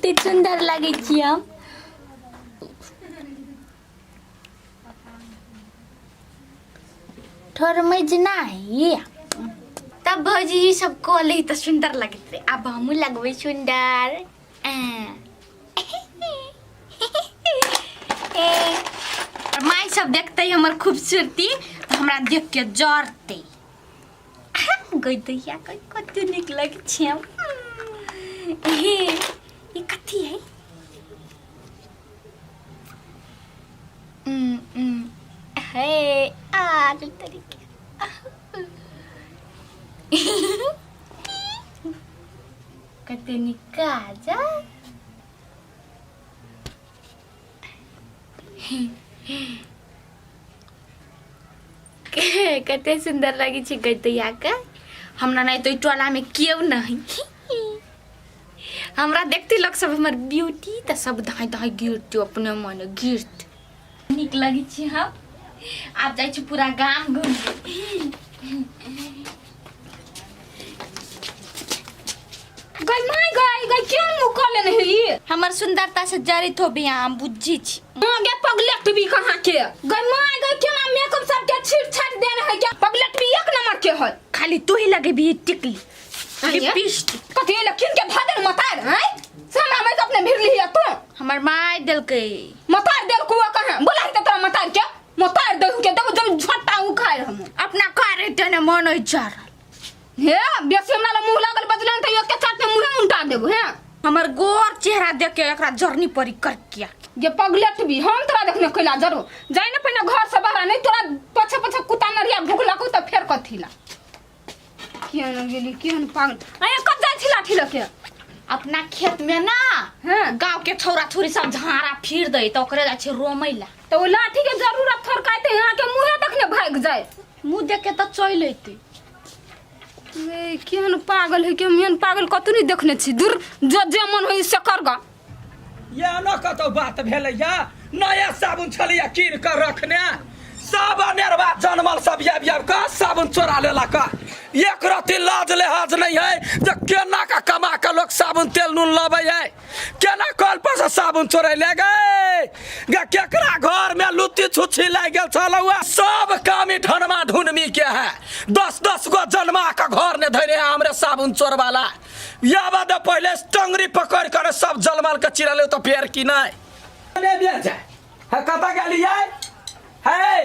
कते सुंदर लगै छी हम। ठोर मजना है। तब भौजी ई सब कऽ ली तऽ सुंदर लगैत रहे, आब हमहूँ लगबै सुंदर। माय सब देखते हमर खूबसूरती तऽ हमरा देख के जरतै। गई दैया गई, कते नीक लगै छै हम। हे, ई कथी है? हे आ तरीके कते नीक काजल। कते सुंदर लगे छै गैतैया के। हमरा नहीं तो टोला में केओ नहीं, हमरा देखते लोग सब हमर ब्यूटी तऽ सब धाय धाय गिरते, अपने मन गिरते। नीक लगे छै हम। आब जाइ छी पूरा गाम घूमे। गई my गई गई, क्यों मुंह कर लेने ही? हमर सुंदरता से जरित हो बिया, हम बुझी छी। हां गे पगलेट भी कहां के गई my गई, केना मेकअप सब के छीट छाट देने है क्या? पगलेट भी एक नंबर के है। खाली तू ही लगेबी टिकली आइए। लिपस्टिक। कथी ले किन के धदल मतार हैं से हमरा में अपने भिड़ लिया तू? हमर माय देलकै। मतार देल कुआ कहां बोला है तोरा मतार के? मतार देहु के देखो जब झट्टा उखाड़ हम। अपना करे तेने मन होई जरल। हे बेसी हमरा लग मुंह लागल बजलन त एक के साथ में मुंह उल्टा देबो। हे हमर गोर चेहरा देख के एकरा जरनी परी कर किया। ये पगलेट भी हम तोरा देखने कैला जरो जाय ने पहिने घर से बाहर, नहीं तोरा पछे पछे कुत्ता नरिया भुकलको त फेर कथी ला केहन गेली, केहन पागल। अरे कब जाय छी लाठी लके? अपना खेत में ना। हाँ। गांव के छौरा छौरी सब झाड़ा फिर दे त ओकरे जाय छी रोमै ला। त ओ लाठी के जरूरत थोड़काते यहाँ के मुंहे देखने भाग जाय। मुंह देख के त चल अइते। ए, केहन पागल है के, हम एहन पागल कतौ नहीं देखने छी। दूर जो जे मन होई से कर गा। या न कतौ बात भेलैया, नया साबुन छलैया कीन कऽ रखने, सब अनेरवा जनमल सब आबि आबि कऽ साबुन चोरा लेलक। एक रत्ती लाज लिहाज नहीं है जे केना कऽ कमा कऽ लोक साबुन तेल नून लबै है, केना कल पर से साबुन चोरै ले गए गे? केकरा घर में लुत्ती छुच्छी लागि गेल छल? सब काम ई ढनमा ढुनमी के है। दस दस गो जन्मा के घर ने धरे है हमरे साबुन चोरवाला। या बाद पहले टंगरी पकड़ कर सब जलमल के चिरले तो फेर की नहीं ने बिया जाए है। कतऽ गेलियै हे?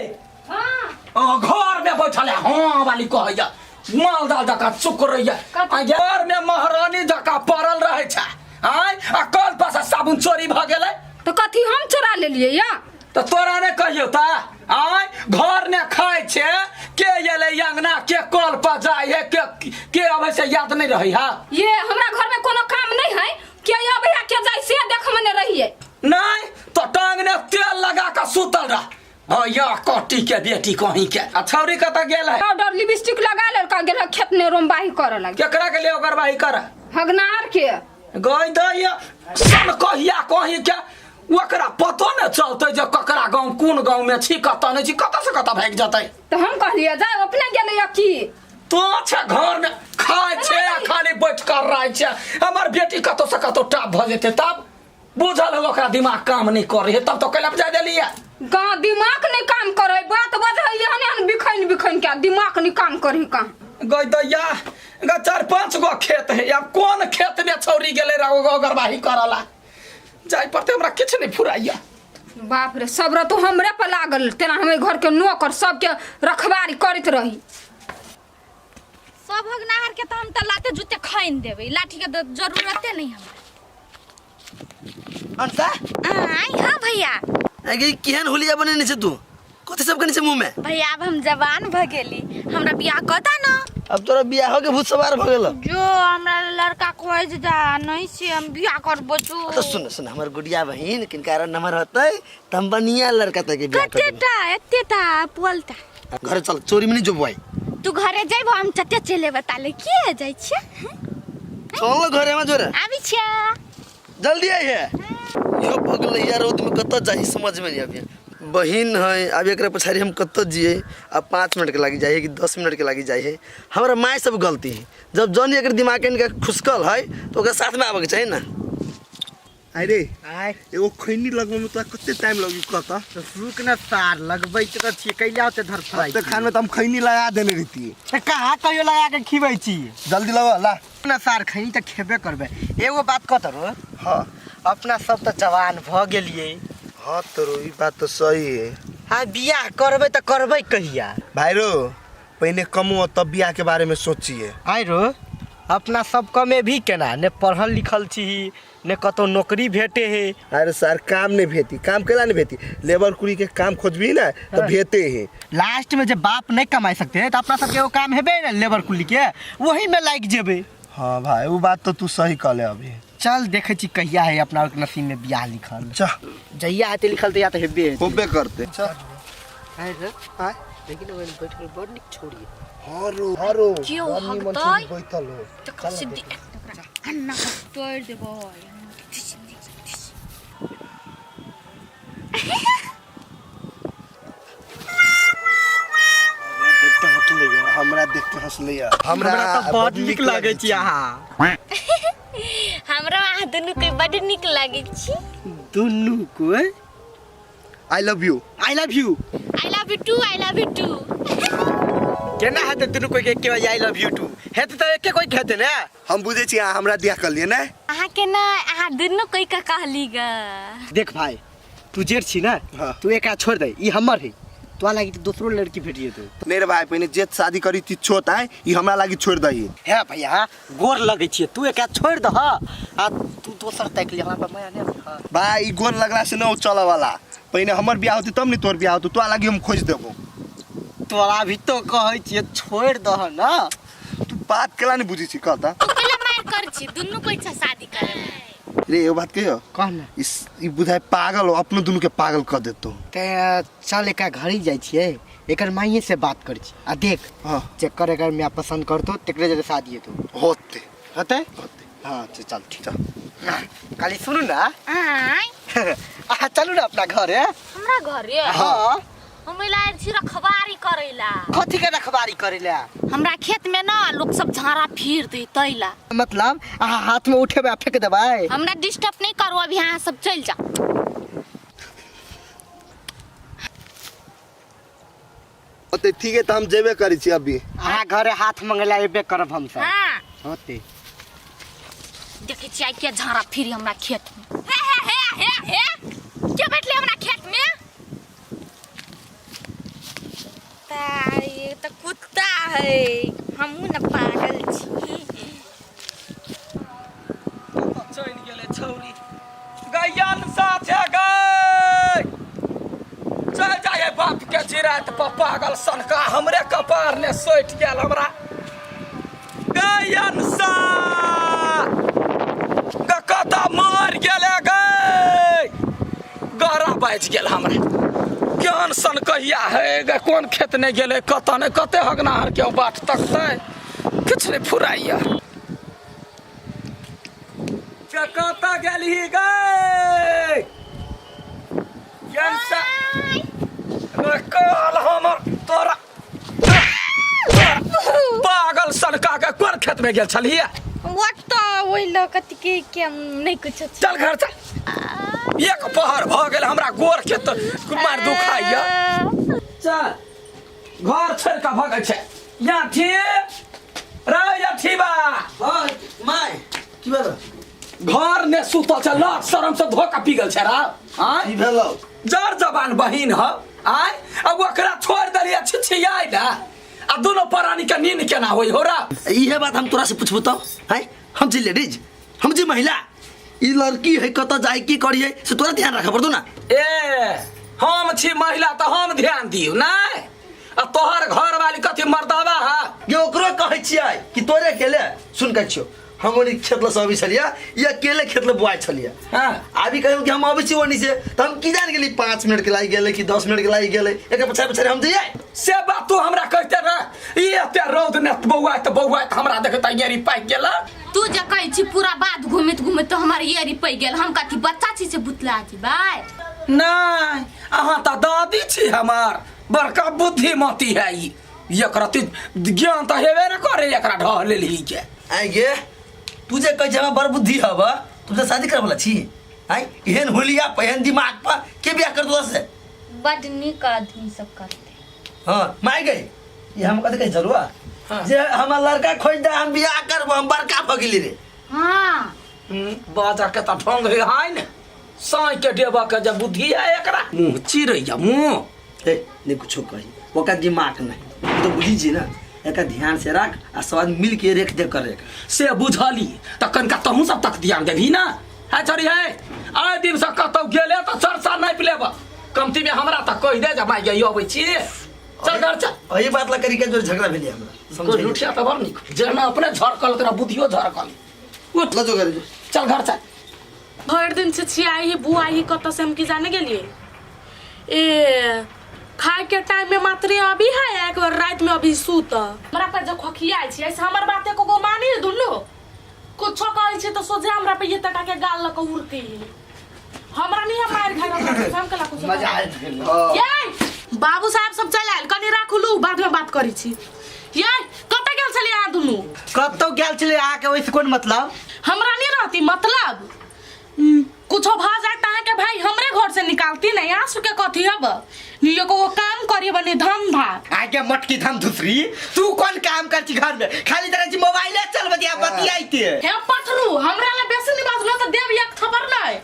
हां। ओ घर में बैठल है, हाँ वाली कहैया मालदाल जकाँ चुकरैया, आ घर में महारानी जकाँ पड़ल रहै छै आय, आ कल पर से साबुन चोरी भऽ गेलै। तो कथी हम चोरा लेलियै या? तऽ तोरा ने कहियौ तऽ आय घर ने खाइ छै, के एलै अंगना, के कल पर जाइ है, के के अबै से याद नहीं रहै है। ये हमरा घर में कोनो काम नहीं है, के अबै है के जाइ से देख मने रहिए। नहीं तो टांग ने तेल लगा के सुतल रह। हाँ या कटी के बेटी कहीं के आ छौरी कतऽ गेल है? पाउडर लिपस्टिक लगा लेल का गेल है खेत में रोमबाही करे लगे। केकरा के लिए ओगरवाही कर? हगनार के। गई दैया सन कहिया कहीं के ओकरा पतो ने चलते जे ककरा गाँव कोन गाँव में छी, कतऽ नहीं छी, कतऽ से कतऽ भागि जतै। तो हम कहलिए जाय अपने गेलै या की? तो छै घर में खाय छै आ खाली बैठ कर रहै छै। हमर बेटी कतौ से कतौ टाप भऽ जेतै तब बुझल है ओकरा दिमाग काम नहीं करे है, तब तो कैला जाय देलियै। गाँ दिमाग नहीं काम करे, बात बजै एहन एहन बिखैन बिखैन के दिमाग नहीं काम करे कहाँ। गई दैया ग चार पांच गो खेत है, अब कोन खेत में छौरी गेलै रह ओगरवाही करला जाय पड़ते, हमरा किछु नहीं फुराइया। बाप रे सब तो हमरे पर लागल तेना हम घर के नौकर सबके रखवारी करैत रही। सब भगनाहर के तो हम त लाते जूते खैन देबै, लाठी के तो जरूरते नहीं हमरा। अंता। आय हाँ भैया। अगे केहन होलिया बनेने छै तू? कथी सब कने छै मुंह में? भैया अब हम जवान भ गेली, हमरा बियाह कता न। अब तोरा बियाह के भूत सवार भ गेल। जो हमरा लड़का खोज जा नहीं से हम बियाह करबो जो। तो सुन सुन हमर गुड़िया बहिन किनकार नंबर होतै त हम बढ़िया लड़का तक के बियाह कर देबै। कतेटा एतेटा पोलता। घरे चल, चोरी में नहीं जोबो आई। तू घरे जाइबो हम चटे चले बताले के जाइ छियै। चल न घरे में जोरे। आबी छियै। जल्दी आई है। यो पगलैया रौद में कतऽ जाही समझ में नहीं आबी। बहिन है अब एकरा पछाड़ी हम कतऽ जिए? अब 5 मिनट के लागी जाइए कि 10 मिनट के लागी जाइए? हमरा माय सब गलती है, जब जन एकर दिमाग इनका खुसकल है तो ओकरा साथ में आबे के चाही ना। अरे आय एगो खैनी लगबै में तोरा कते टाइम लगी कहता तो रुक न सार लगबै तऽ छियै कैला ओते धरफड़ाइ अब खान में तो हम खैनी लगा देने रहती तऽ कहाँ कहियो लगा के खिबै छी जल्दी लगा ला अपना सार खैनी तऽ खेबे करबै एगो बात कह रो हाँ अपना सब तऽ जवान भऽ गेलियै हाँ तो ई बात तो सही है हाँ बियाह करबै तऽ करबै कहिया भाई रो पहले कमो तब बियाह के बारे में सोचिए आइ रो अपना सब कमे भी केना ने पढ़ल लिखल छी ने कतौ नौकरी भेटे हे अरे सर काम नहीं भेटी काम केला नहीं भेटी लेबर कुड़ी के काम खोजबी ना तो भेटे ही लास्ट में जे बाप नहीं कमाई सकते हैं तो अपना सबके एगो काम हेबे ने लेबर कुली के वही में लाग जेबे हाँ भाई वो बात तो तू सही कहले अभी चल देखे छी कहिया है अपना आरके नसीब में बियाह लिखल चल जहिया हेतै लिखल तहिया तऽ हेबे हेतै। होबे करते चल आइ रे, आय लेकिन ओहिमे बैठल बड़ नीक छोड़ी हाँ रो हाँ रो केओ बड़ निमन हगतै? से बैठल हो तकर सिद्धि अन्ना तोड़ देबो देख के हंसलै हमरा देख के हंसलै हमरा तऽ बड़ नीक लगै छी अहाँ हमरा अहाँ दुनू के बड नीक लागै छी दुनू को I love you I love you I love you too I love you too केना हेतै दुनू कोई के एके बार I love you two हेतै तऽ एके कोई के हेतै ने हम बुझै छी अहाँ हमरा दिया कहलियै ने अहाँ के ना अहाँ दुनू कोई के कहली ग देख भाई तू जेठ छी ने हाँ। तू एकरा छोड़ दे ई हमर है तोरा लागी तऽ दोसरो लड़की भेट जेतौ नहीं रे भाई पहिने जे शादी करी ती छोट आय ई हमरा लागी छोड़ दही हे भैया गोर लगै छियै तू एकरा छोड़ दह आ तू दोसर ताकि ले हमरा पर माया नहि अबै हँ। भाई ई गोर लगला से न चले वाला पहिने हमर बियाह होती तब ने तोहर बियाह होतौ तोरा लागी हम खोज देबो तोरा भी तो कहै छियै छोड़ दह न तू बात केला नहीं बुझै छी कहता तू केला मार कर छी दुनू कोई से शादी करे रे एगो बात कहियो कह ने इस ई बुझाय पागल हो अपनो दुनू के पागल कर देतो ते चल एकरा घर ही जाइ छियै एकर माइये से बात करै छी आ देख हाँ जेकर एकर माय पसंद करतो तेकरे जरे शादी हेतौ होते होतै होते हाँ तो चल ठीक चल खाली सुनू ना आय अहाँ चलू ना अपना घर है हमरा घरे हाँ हम एला आयल छी रखवारी करैला कथी के रखवारी करै ला हमरा खेत में ना लोग सब झाड़ा फिर दे तैला मतलब अहाँ हाथ में उठेबै आ फेंक देबै हमरा डिस्टर्ब नहीं करो अभी अहाँ सब चल जाओ होते ठीक है तो हम जेबे करै छी अभी अहाँ घरे हाथ मंगला एबे करब हमसब हाँ होते देखे छियै के झाड़ा फिर हमरा खेत में हे हे हे हे हे के बैठले हमरा खेत में ता ये तो कुत्ता है हमहू न पागल छी चलि गेलै छौरी गैयन साथे गै चल जाए बाप के चिरात पर पागल सनका हमरे कपार ने सोटि गेल हमरा गैयन सा कतऽ मरि गेलै गै गहरा बाजि गेल हमरा केहन सन कहिया है गे कोन खेत नहि गेलै कतऽ नहि कते हगनाहर के बाट तकतै किछु नहि फुराइया के कतऽ गेलही गै केहन सा काल हमर तोरा पागल सनका के कोन खेत में गेल छलियै what तऽ ओहि लऽ कथी के के हम नहि कुछ चल घर चल एक पहर भऽ गेल हमरा गोर के तऽ मार दुखाइया चल घर छोड़ कऽ भगै छै याठी रे याठी बा हाँ माय की भेल घर ने सुतल छै लाज शरम से धोखा पी गेल छै रा आँय की भेल जर जवान बहिन ह आँय अब ओकरा छोड़ देलियै छिछियाइ ने आ दुनू प्राणी के नींद केना होई हो रा इहे बात हम तोरा से पूछबो तब हैं हम जी लेडीज हम जी महिला ई लड़की है कतऽ जाय की करिए से तोरा ध्यान रखे पड़तो ना ए हम छी महिला तऽ हम ध्यान दियौ नहि आ तोहर घर वाली कथी मर्दावा है ये ओकरो कहै छियै कि तोरे अकेले सुन के छियो हम ओनी खेत लऽ से अबै छलियै ई अकेले खेत लऽ बुआइ छलियै हाँ। आबि कहियो कि हम अबै छी ओनी से तऽ हम की जान गेली 5 मिनट के लागि गेलै कि 10 मिनट के लागि गेलै एकर पछाड़ि पछाड़ि हम जइयै से बात तू हमरा कहते रह ई एते रौद ने बौआइत बौआइत हमरा देखत येरी पाकि गेल तू जे कहै छी पूरा बात घुमैत घुमैत तऽ हमर येरी पै गेल हम कथी बच्चा छी से भुतला छी बाय नहि अहाँ तऽ दादी छी हमार बड़का बुद्धिमती है ई एकरा ती ज्ञान तऽ हेबे ने करे एकरा ढह लेलही के आइ गे तू जे कहै छै हमरा बड़ बुद्धि हब तू तऽ शादी करऽ वाला छी आय एहन हुलिया पर एहन दिमाग पर के बियाह कर तोरा से बड नीक आदमी सब करते हाँ माय गई ये हम कथी कहै छलुआ जे हमर लड़का खोज दे हम बियाह करबो हम बड़का भऽ गेली रे हाँ बाजा के तऽ ढंग है हाय ने साँइ के देबऽ के जे बुद्धि है एकरा मुँह चिरैया मुँह ए नहीं कुछो कही ओकर दिमाग नहीं तो बुझी छी ना एकर ध्यान से राख आ सब आदमी मिल के रेख देख कर से बुझली तऽ कनिका तहूँ सब तक ध्यान देबही ना है छोरी है आइ दिन से कतौ गेले तऽ चर्चा नापि लेब कमती में हमरा तऽ कहि दे जे माय गई अबै छी चल घर चल एही बात ला करी के जो झगड़ा भेलै हमरा कोई समझ लुठिया तऽ बड़ नीक जेना अपने झरकल तोरा बुद्धियो झरकल उठ लजो कर जो चल घर चल भरि दिन से छियाई ही बुआई ही कतऽ से हम की जाने गेलिए ए खाए के टाइम में मात्रे अभी है एक बार रात में अभी सूत हमरा पर जो खोखियाइ छी ऐसे हमर बात एको गो मानी दुनू कुछो कहै छी तऽ सोझे हमरा पे ये टका के गाल लऽ कऽ उड़ती हमरा नहीं हम मार खाए हम कला कुछ मजा आयल गेल ये बाबू साहब सब चल आयल कनी राखू लू बाद में बात करै छी ये कतऽ गेल छलियै अहाँ दुनू कतौ गेल छलै अहाँके ओहिसँ कोन मतलब हमरा नहीं रहती मतलब कुछो भ जाए त अहाँके भाई हमरे घर से निकालती नहीं आंसू के कथी हब नियो को वो काम करी बनी धंधा आगे मटकी धम धुसरी तू कौन काम कर छी घर में खाली तरह छी मोबाइले चलबती आ बतियाइते हे पथरू हमरा ला बेसी नहीं बाजलो त देव एक खबर नहीं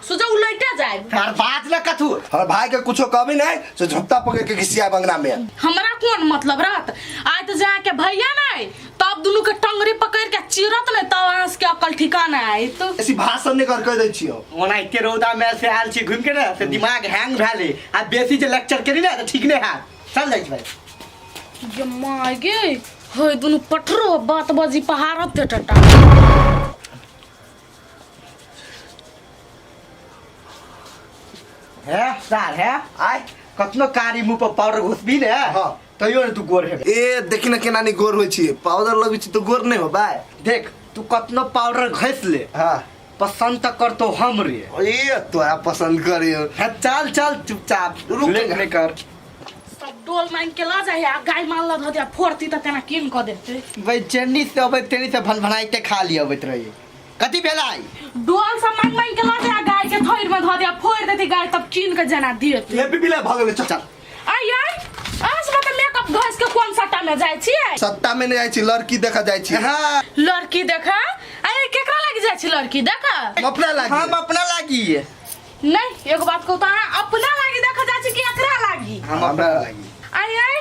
सुजा उलटे जाए यार बात न कथू हमर भाई के कुछो कहबी नहीं से झोपता पकड़ के घिसिया बंगना में हमरा कौन मतलब रहत आइ तो जाके भैया नहीं तब दुनू के टंगरी पकड़ के चिरत नहीं तब अहाँ के अकल ठिकाना आई तो ऐसी भाषण नहीं कर कह दै छियो ओना एते रौदा में से आयल छी घुमि के ने से दिमाग हैंग भेले आ बेसी जे लेक्चर करी ने तऽ ठीक नहीं हैत चल जाइ छी भाई ये माय गे हे दुनू पटरो बात बजी पहाड़त ते टटा है सार है आय कतनो कारी मुंह पर पाउडर घुसबी ने हाँ। तैयो ने तू गोर हेबे ए देखी ना केना नहीं गोर होइ छी पाउडर लगै छी तो गोर नहीं हो बाय देख तू कतनो पाउडर घस ले हाँ पसंद त करतो हम रे ए तोरा पसंद करियो है चल चल चुपचाप रुक लेट ना। नहीं कर सब डोल मांग के ल जाए आ गाय माल ल धऽ दिया फोड़ती त तेना कीन कऽ देते भाई चेन्नी से अबैत तेनी से भनभनाइते खा लिया अबैत रही कथी भेलै डोल सब मांग मांग के ल जाए आ गाय के थैर में धऽ दिया फोड़ देती गाय तब कीन के जना देते ए बिबिला भऽ गेलै चल आई आई अहाँ सब तऽ मेकअप घस के कोन सट्टा में जाइ छियै सत्ता में नहीं जाइ छी लड़की देखा जाइ छी हाँ लड़की देखा अरे केकरा लागि जाइ छी लड़की देखा हम अपना लागी हम अपना लागी नहीं एगो बात कहू तऽ अहाँ अपना लागि देखा जाइ छी कि एकरा लागि हम अपना लागी आई आई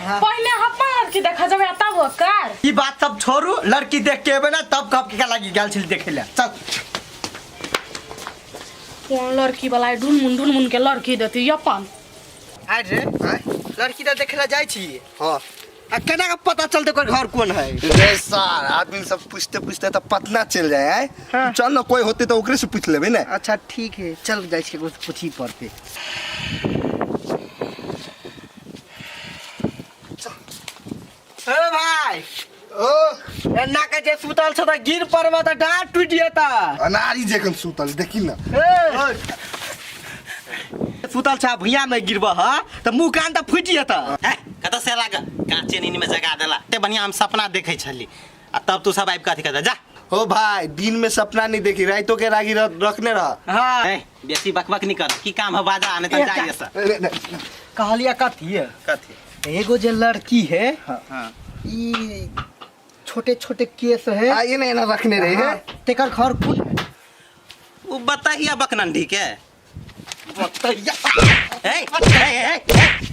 हाँ। पहिले अपन लड़की देखा जेबै आ तब ओकर ई बात सब छोड़ू लड़की देख के एबे ना तब कहब के लागी गेल छली देखे ले चल कोन लड़की वाला ढुनमुन ढुनमुन के लड़की देती अपन आय रे आँय? लड़की तऽ देखे ला जाइ छी हाँ आ केना के पता चलते ओकर घर कोन है रे सार आदमी सब पूछते पूछते तो पटना चल जाए आय हाँ। चल ना कोई होते तो ओकरे से पूछ लेबे ना अच्छा ठीक है चल जाइ छी केकरो से पूछी पड़ते ए भाई ओ एन्ना के जे सुतल छ त गिर पड़बा त डाँट टूटि जेता अनारी जखन सुतल देखी ना ए सुतल छ भुइया में गिरब ह त मुंह कान त फूटि जेता ए, कतऽ से लाग काचे नींद में जगा देला ते बढ़िया हम सपना देखै छली आ तब तू सब आबि कऽ अथी कर जा हो भाई दिन में सपना नहीं देखी रातों के रागी रखने रह हां ए, बेसी बकबक नहीं कर की काम है बाजा नहीं तो जाइए सर अरे, नहीं, कहलिया कथी है कथी एगो जे लड़की है हाँ ई छोटे छोटे केस है आ ये ना एना रखने रहे हाँ, है तेकर घर कोन है उ बताइया बकनंडी के बतैया ए, ए, ए, ए,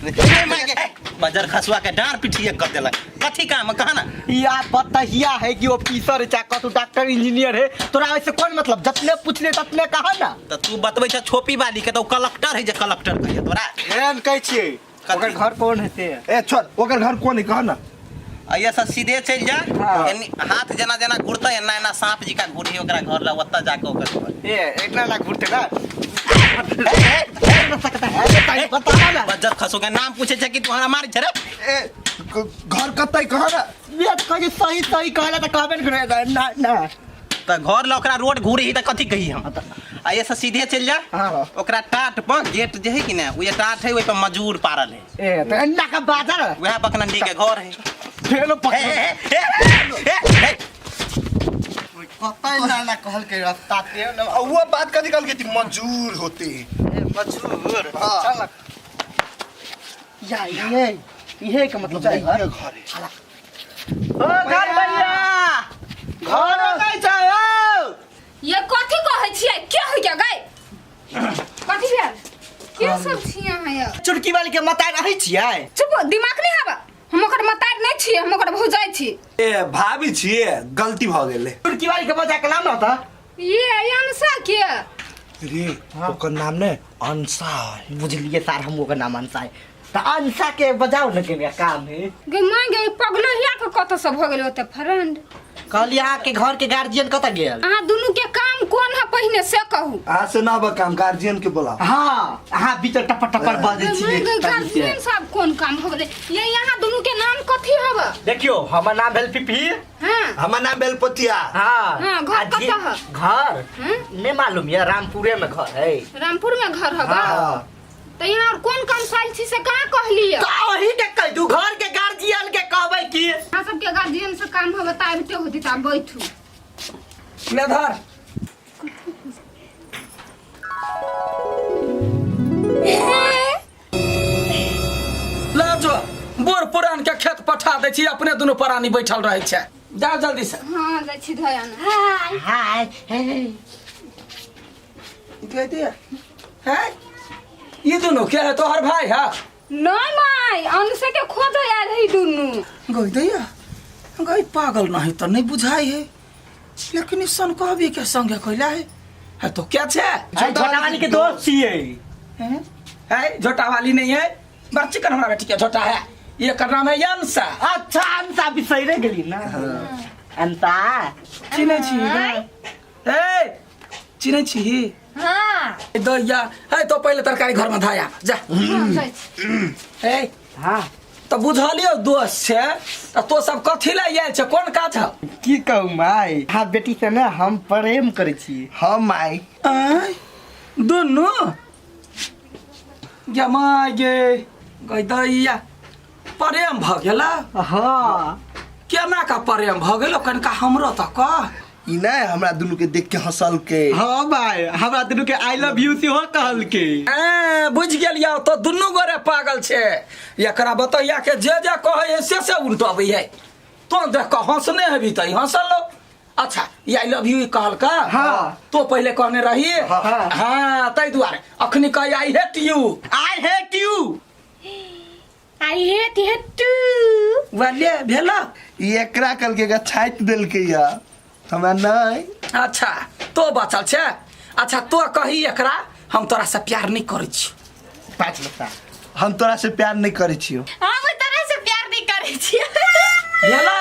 ए, माय गे, ए, बजर खसुआ के डाँर पिठिए कर देलक कथी काम है कहा ना या बतहिया है कि ऑफिसर है चाहे कतौ डॉक्टर इंजीनियर है तोरा ऐसे कौन मतलब जतने पूछले ततने कहा ना तऽ तू बतबै छ छोपी वाली के तऽ ओ कलेक्टर है जे कलेक्टर कहिए तोरा एहन कहै छियै कथी? ओकर घर कोन है से ए छोड़ ओकर घर कोन है कह ना अइया से सीधे चलि जा हाँ। एनी हाथ जेना जेना घुरतै एना एना साँप जिका घुरही ओकरा घर लग ओतऽ जाके ओकर घर ए एकरा ला घुरते ना बता ना बज्जर खसो के नाम पूछे छै कि तू हमरा मारै छै रे ए घर कतै कह ना ये तो कहे सही सही कहला त कहबे न करे ना ना तऽ घर लग ओकरा रोड घुरही तऽ कथी कही हम आ ये से सीधे चलि जा हाँ। ओकरा टाट पर गेट जे है कि ने ओ जे टाट है ओहि पर मजूर पारल है ए त अन्ना का बाजार वएह बकनंडी के घर है फेलो ए, ए, ए, ए, ए, ए। कतै ना ना कहल के रास्ता के आ वो बात कथी कहलकै कि मजूर होते हैं। मजूर। हाँ। चल ना। या ये इहे के मतलब जाइए घर। घरे। ओ घर भैया, घर नहीं जाओ। ये कथी कहै छियै? के होइ के गई? कथी भेल? के सब छियै अहाँ यौ? चुटकी वाली के मतार अही छियै? चुप, दिमाग नहि हवा। हम ओकर मतार नहि छियै, हम ओकर भौजाइ छी। ए भाभी छियै, गलती भऽ गेलै। चुटकी वाली के बजा के लाम न त। ये अंशा के रे ओकर नाम ने अंशा है। बुझलिए सर, हम ओकर नाम अंशा है त अंशा के बजाओ न के काम है। गे माय गे, पगलो हिया के कत से भऽ गेल ओते फ्रेंड? कहलिए अहाँ के घर के गार्जियन कत गेल? अहाँ दुनू के काम कोन है पहिने से कहू। अहाँ से ना बा काम, गार्जियन के बोला। हाँ, अहाँ बीच टपर टपर बाजै गे छियै। माय गे, गार्जियन साहब कोन काम हो गेलै? ये यहाँ दुनू के नाम कथी हब? देखियो, हमर नाम भेल पिपी। हाँ। हमर नाम भेल पोतिया। हाँ। हाँ, घर आ जे- कतऽ है? घर हम्म? नहीं मालूम ये, रामपुरे में घर है। रामपुर में घर हब? हाँ। तो यहाँ और कोन काम साल छी से कहाँ कहलिए? तो वही के कह दू, घर के गार्जियन के कहबै की? अहाँ सबके गार्जियन से काम होबे त आबिते होती त आब बैठू। ले धर। ले जो बूढ़ पुरान के खेत पठा दै छी, अपने दुनू प्राणी बैठल रहै छै। जाओ जल्दी से। हाँ, जाइ छी धोया ने। हाय। हाय। कह दिया है ये दुनू के है? तोहर भाई है? नहीं माय, अंशे के खोज आयल है दुनू। गई दैया गई, पागल नहीं तो नहीं बुझाई है, लेकिन ई सन कहबी के संगे कैला है? है तो क्या छे? झोटा वाली के दोस्त छियै। हैं? है झोटा वाली नहीं है, बड़ चिकन हमरा बेटी के झोटा है। ये कर नाम है अंशा। अच्छा, अंशा बिसैरे गेली ना। अंशा चिन्है छी? ए चिन्है छी? हाँ। दैया है तो पहिले तरकारी घर में धाया जा। हाँ, जाइ छी। ए हाँ। तो बुझलियो दोस्त छे, त तो सब कथी ले आयल छे, कोन काज है? की कहू माय, हाँ बेटी से ना हम प्रेम करै छी। हाँ माय। आय दुनू गे my गे गई दैया, प्रेम भ गेला? हाँ। केना का प्रेम भ गेलो, कनिका हमरो त कह। ई नहीं हमरा दुनू के देख के हंसल के। हाँ भाई, हमरा दुनू के I love you सेहो कहल के। ए बुझ गेलियो, तो दुनू गोरे पागल छे। एकरा बतैया के जे जे कहै है से से उल्टबै है। तो देख के हंसने हेबी त ई हंसल लो। अच्छा, ई I love you कहल का? हाँ। तो पहले कहने रही? हाँ। हाँ, ताहि दुआरे अखनी कह I hate you. I hate you. I hate hate too. वाले भेला। ई एकरा कल के छाइत देलकै या हमरा नहीं। अच्छा, तो बचल छे। अच्छा, तो कही एकरा हम तोरा से प्यार नहीं करै छी। 5 लत्ता। हम तोरा से प्यार नहीं करै छियो। हम तोरा से प्यार नहीं करै छी। भेला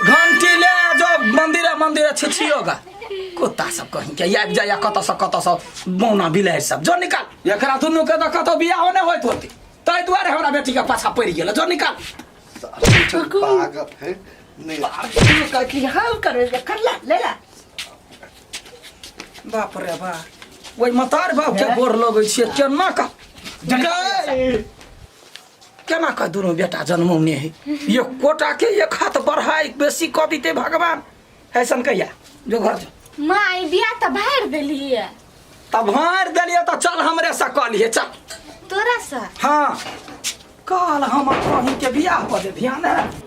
घंटी ले जो मंदिरे मंदिरे छिछियोगा कुत्ता सब कहीं के आबि जाइया कतऽ से कतऽ से बौना बिलाड़ि सब। जो निकाल एकरा दुनू के, तऽ कतौ बियाहो नहि होइत होते, ताहि दुआरे हमरा बेटी के पाछा पड़ि गेल। जो निकाल। पागल है नहीं। कहली हम करे कर ला ले ला। बाप रे बाप, ओहि मतार बाप के गोर लगै छियै। केना का केना का दुनू बेटा जन्मौने है, ये कोटा के एक हाथ बढ़ाई बेसी कऽ दिते भगवान। ऐसन कहिया जो घर जो। माय, बियाह तऽ भारि देलियै। तब भारि देलियै तऽ चल हमरे से कऽ लिहे, चल। तोरा से? हाँ, कल हम कहीं के बियाह कऽ दे ध्यान है।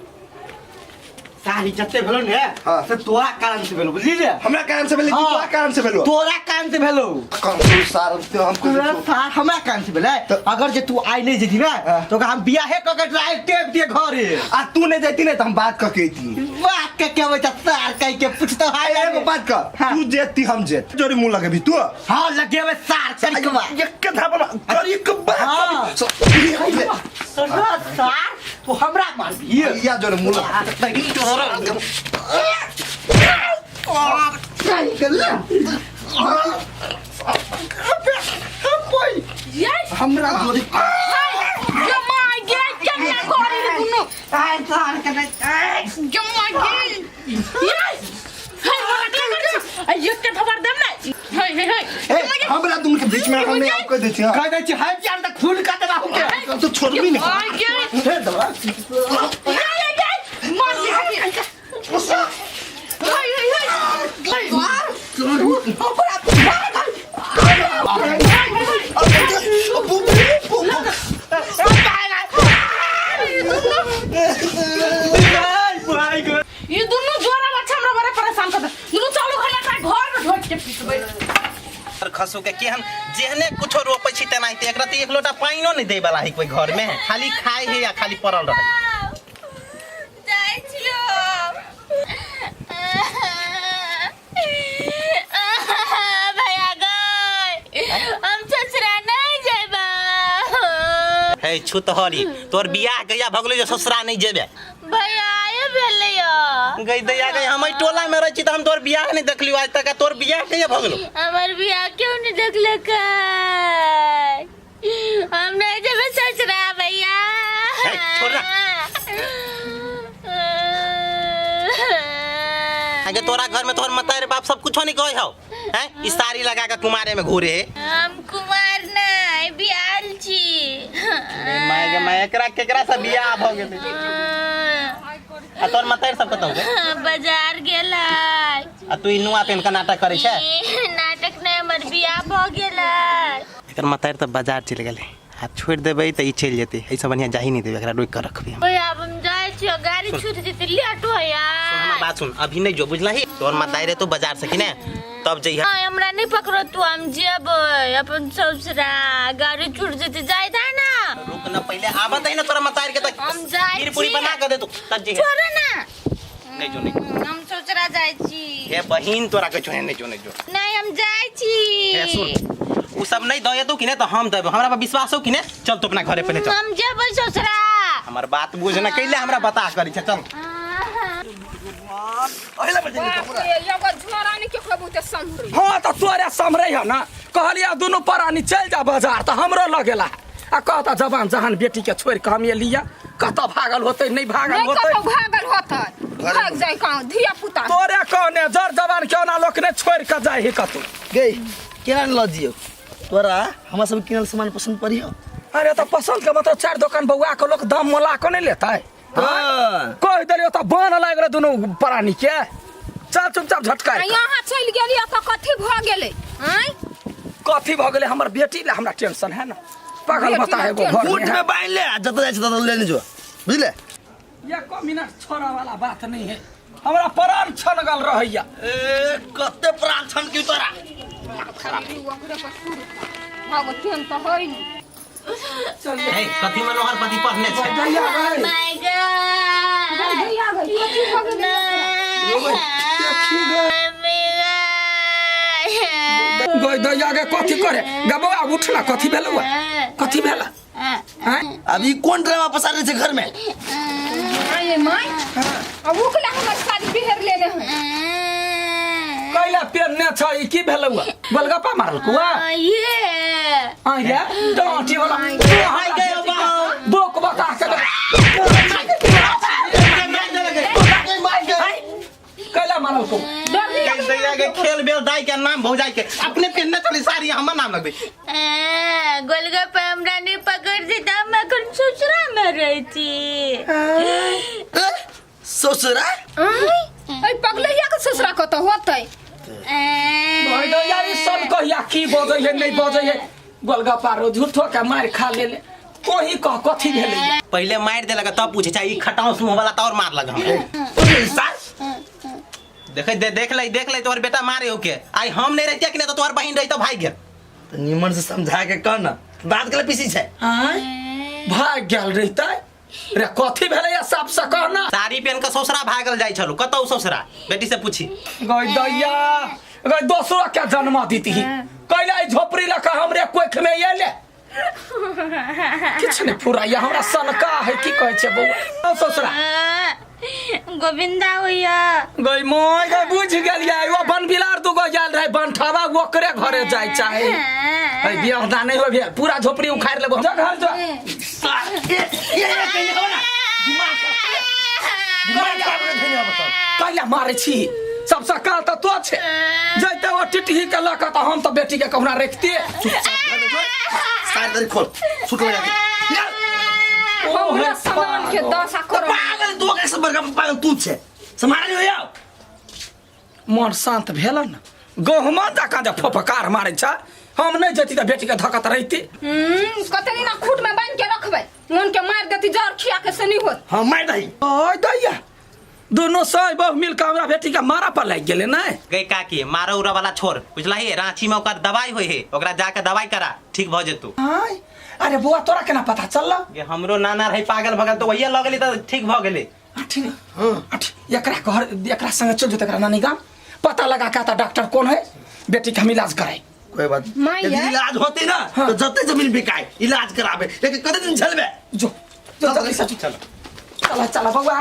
सारी जते भेलो ने हाँ। से तोरा कारण से भेलो, बुझली ने? हमरा कारण से भेलै कि हाँ। तोरा कारण से भेलो? तोरा कारण से भेलो। कम से सार तो हम तोरा कुछ सार हमरा कारण से भेलै। अगर जे तू आइ नहीं जेती ना हाँ। तो ओकरा हम बियाहे क के डायरेक्ट टेप दिए घरे। आ तू नहीं जाती ने तो हम बात क के अइती। बात के के बच्चा सार कह के पूछतो हाय। एगो बात कर, हाँ। तू जेती हम जेत जोरी मुंह लगेबी तू। हां, लगेबे सार करिकवा। एक के धापा करी के बात। हाँ। तोरा सार तू हमरा मारबी? या जोरे मुंह लगा। हमरा जोरी गे my गे, केना करी रे दुनू? आय सार के नहीं। गे my गे, ये हे हमरा के कर छी? आ एक के थबर देम ने। हे हे हे। ए, हमरा दुनू के बीच में हम नहीं कह दै छी। कह दै छी हाय प्यार त खून का देबा के। तो छोड़बी नहीं। My गे। हे दवा। ये ये ये मार दे। हाय हाय हाय। बैठ खसू के केहन जेहने कुछो रोपै छी तेनाहिते एकरा तऽ एक लोटा पानिओ नहि दै वाला है कोई घर में खाली खाए है या खाली पड़ल रहे। जाइ छियो भैया गई, हम ससुरा नहीं जेबा। हे छुतहरी, तोर बियाह गैया भगलो जे ससुरा नहीं जेबे? भैया आये भेलै यो। गई दैया गई, हम एहि टोला में रहै छी तऽ हम तोर बियाह नहीं देखलियो आज तक, आ तोर बियाह कहिया भगलो? हमर बियाह क्यों नहीं देखलकै? हम नहीं जेबै ससुरा भैया। हे, छोड़ ना। आगे तोरा घर में तोहर मतारे बाप सब कुछो नहीं कहे हौ हैं, ई साड़ी लगा के कुमारे में घूरे है। हम कुमार नहीं, बियाल छी। रे माय गे माय, एकरा केकरा से बियाह भ गेलै? आ तोहर मतारे सब कतौ गेल? बाजार गेलै। आ तू ई नुआ पेन के नाटक करै छै? नाटक नहीं, हमर बियाह भ गेलै। एकर मतारे तऽ बाजार चलि गेलै, आ छोड़ि देबै तऽ ई चलि जेतै, एहिसँ बढ़िआँ जाही नहि देबै, एकरा रोकि कऽ रखबै हम। ओए आब हम जाइ छियो, गाड़ी छूट जेतै, लेट होया। सुन हमर बात सुन, अभी नहि जो, बुझलही? तोहर मतारे तो बाजार से कि ने तब जइहा। नहीं, हमरा नहीं पकड़ो तू, हम जेबै अपन ससुरा, गाड़ी छूट जेतै, जाय दा ना। रुक न, पहिले आबत है ना तोरा मतार के तऽ हम जाइ खीर पूरी छी। बना के दे तू तब जइहा। छोड़ो ना। नहीं जो, नहीं जो। हम ससुरा जाइ छी। हे बहिन, तोरा कहै छौ, नहीं जो, नहीं जो। नहीं, हम जाइ छी। हे सुन, उ सब नहीं दे तू कि ने तऽ हम देबै, हमरा पर विश्वास हो कि ने? चल तू अपना घरे पहिले चल। हम जेबै ससुरा। हमर बात बुझ ना, कैले हमरा बता करी छै, चल। बाप रे, एगो झोरा नहि केकरो बहुते सम्हरै। हाँ तऽ तोरे सम्हरै है ना, कहलियै दुनू प्राणी चलि जा बाजार तऽ हमरो लगेला, आ कहता जवान जहान बेटी के छोड़ि कऽ हम एलियै, कतऽ भागल होतै नहि भागल नहि होतै। कतौ भागल होतै, भाग जाय कहाँ धिया पुता। तोरे कहने जर जवान के ओना लोक नहि छोड़ि कऽ जाइ है कतौ। गई केना लऽ जियौ तोरा, हमरा सब किनल सामान पसंद पड़ी हो? अरे तऽ पसंद के मतलब चारि दोकान बौआ के लोक दाम मोला के नहि लेतै? हाँ। कहि देलियौ तऽ बान्ह लागि गेलै दुनू प्राणी के, चल चुपचाप झटका। आ यहाँ चलि गेलियै तऽ कथी भऽ गेलै? आँय कथी भऽ गेलै? हमर बेटी ले हमरा टेंशन है ना, पागल बेटी बता ला एगो घर बूट में है। में बांध ले आ जतऽ जाइ छै ततऽ लेने जो, बुझले? एको मिनट छोड़ऽ वाला बात नहीं है, हमरा प्राण छनगल रहैया। ए कते प्राण छन की तोरा? ओकरे पर शुरू भऽ तेहन तऽ होइ नहि। हे कथी मनोहर पति पढ़ने छै? दैया गई। My God. भैया गई, कथी भऽ गेलै? देखी गई। गई दैया गे, कथी करे गे बौआ, उठ ना, कथी भेलौ? कथी भेला आँय? अब ई कोन ड्रामा पसारने छै घर में? आये माय, आ ओकरा हमर साड़ी बिहेर लेने है। कैला पेनने छ? ई की भेलौ? गोलगप्पा मारल कुआ? ये आँय गे डाँटी वाला आइ गए बाप। बोक बता के कैला मारल को? दैया के खेल बेल दाई के नाम भौजाई के अपने पेनने चली साड़ी, हमर नाम लगबे। गोलगप्पा हमरा नहीं पकड़ देता, हम एखन ससुरा में रहै छी। ए, ससुरा? एहि पगलैया के ससुरा कतऽ होतै? गई दैया, ई सब कहिया की बजै है नहीं बजै है, गोलगप्पा रो झूठो के मारि खा लेले। कोही कह, कथी भेलै? पहिले मारि देलक तब पूछे छै, ई खटाउस मुँह वाला तऽ और मारलक हमरा। देखे दे, देख ले, देख ले, तोहर बेटा मारे हो के आई हम नहीं रहतिया कि नहीं तो तोहर बहिन रही तो भाग गेल। तऽ निमन से समझा के कह ना, बात के पीसी छै। आँय भाग गेल रहितै रे? कथी भेलै या साफ से कह ना। साड़ी पहन के ससुरा भागल जाइ छलू, कतौ ससुरा? बेटी से पूछी। गई दैया गई, दोसरो के जन्म दीती कैला ई झोपड़ी लऽ कऽ हमरे कोख में एले? किछु नहि फुराइया हमरा, सनका है। की कहै छै बौआ ससुरा? गोविंदा होइया। गई मोय गई, बुझ गेलियै, ओ बनबिलार दूगो आयल रहै बनठवा, ओकरे घरे जाय चाहे है। बियाह दान नहि होय भेल, पूरा झोपड़ी उखाड़ि लेबो, जा घर जा। कैला मारै छी? सबसँ काल तऽ तो छै, जैते ओ टिटही के लऽ कऽ तऽ हम तऽ बेटी के कहुना रखतियै। साड़ी ताड़ी खोल, सूट लगा के हमरा सामान के दशा करो। पागल तू के सब बड़का पागल तू छै, सम्हारा नहीं हो। मन शांत भेल ने? गहुमा जकाँ जे फफकार मारै छ, हम नहि जैती तऽ बेटी के धकत रहिती। कते दिना खूट में बांध के रखबै? मन के मार देती जर खिया के से नहीं होत। हाँ, मार दही। ओय दैया, दोनों साय बहु मिल के हमरा बेटी के मारा पर लागि गेलै नहि गई काकी मारा उरा वाला छोड़ बुझलही रांची में ओकर दवाई होय है ओकरा जाके दवाई करा ठीक भ जेतौ आय अरे बौआ तोरा केना पता चलल गे हमरो नाना रहे पागल भगल तो वही लऽ गेली तऽ ठीक भऽ गेलै अठी अठी एकरा घर एकरा संगे चल जेतै एकरा नानी गाम पता लगा के आता डॉक्टर कौन है बेटी के हम इलाज कराई कोई बात माई यदि है। इलाज होते ना हाँ। तो जते जमीन बिकाए इलाज कराबे लेकिन कते दिन झेलबे जो जो जल्दी से चल चला चला बउआ।